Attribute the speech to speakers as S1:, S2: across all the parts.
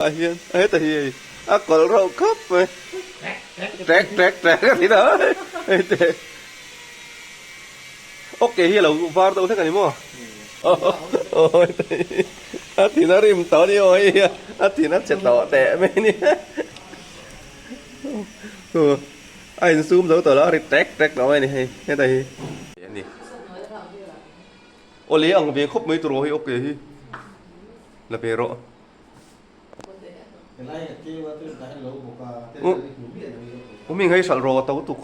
S1: Ah hian heta hi hei a kawlh rauh khawp mai trek trek trek a ti ta hei te ok hi a lo var deuh hlek a ni maw aw heta hi a thin a rim tawh a ni aw hei a thin a che tawh teh mai a ni a insum zo tawh lo a ri trek trek tawh mai a ni hei heta hi a ni aw le ang ve khawp mai tur aw hei ok hi la ve rawh. U mi ngei hralh rawh a to tuk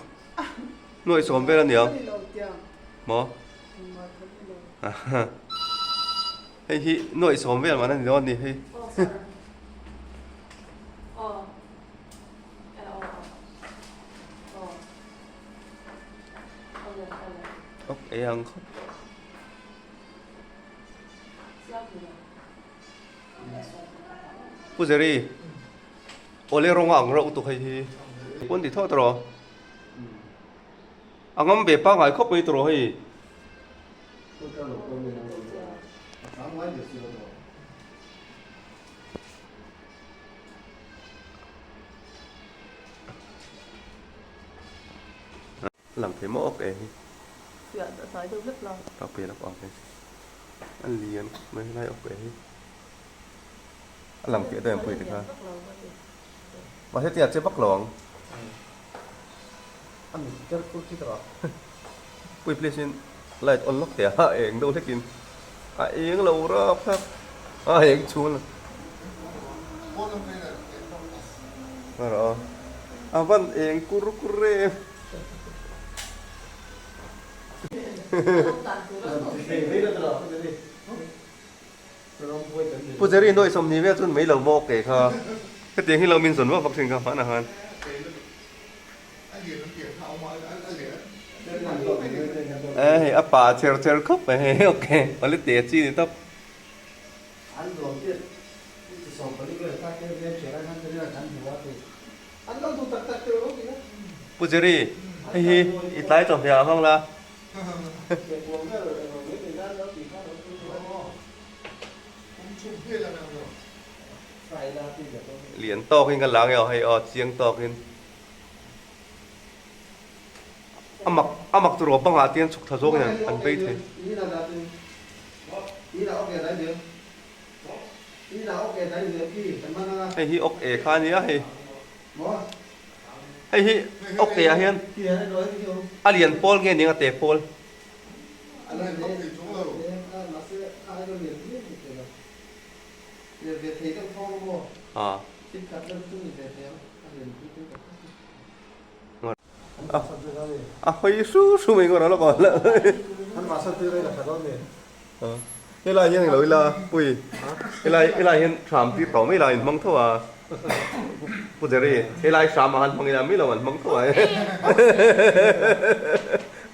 S1: nuaih sawm vel aniang maw hei hi nuaih sawm vel man a ni dawn a ni hei ok ei ang khawp. Pu Jerry, awle rawnga ang reuh tuk hei hi. Pawn ti thawt rawh. A ngam ve pangngai khawp mai tawh hei. Lang thei maw ok e hi.
S2: Fiah dah hnai deuh hlek la.
S1: Ka pe lawk ang hei. A lian khawp mai helai ok e hi. A lang piah deuh em pui te kha. Mahse tia che vak lo ang.
S3: A mit ker kur khi tawh a.
S1: Pui please in light on lawk teh a eng deuh hlekin a eng lo rap thlap a eng chhung a rawh a van eng kur kur em. Pu Jerry nuaih 20 vel chuan mai lo maw ok kha hetiang hi lo min zawn vak vak thin kha hmanah khan. E hei a pa cher cher khawp mai hei ok awle te chi ni tawp. Pu Jerry hei hi i tlai chawhmeh ah hmang la. Lian tawkin ka la nge aw hei aw chiang tawkin. A mak a mak tur aw bangah te hian chhuk thla zawk in an bei thei. Hei hi ok e kha a nia hei. Hei hi ok e ah hian a lian pawl nge nia te pawl. A hawi hru hru mai ngawt a lo kawl helai hian englo ila pui helai helai hian hram tir tawh mai la in hmang tho a pu Jerry helai hram ah khan hmang ila mai lo an hmang tho a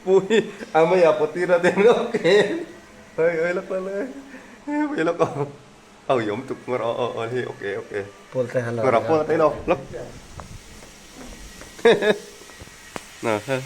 S1: pui a mai ah pawh tir a den ok hei hei lawk lawk hei lawk A uiawm tuk ngawr aw aw aw hi ok ok.
S3: Pawl te han
S1: lo. Ngawr ah pawl a tei lo lawk. Na he.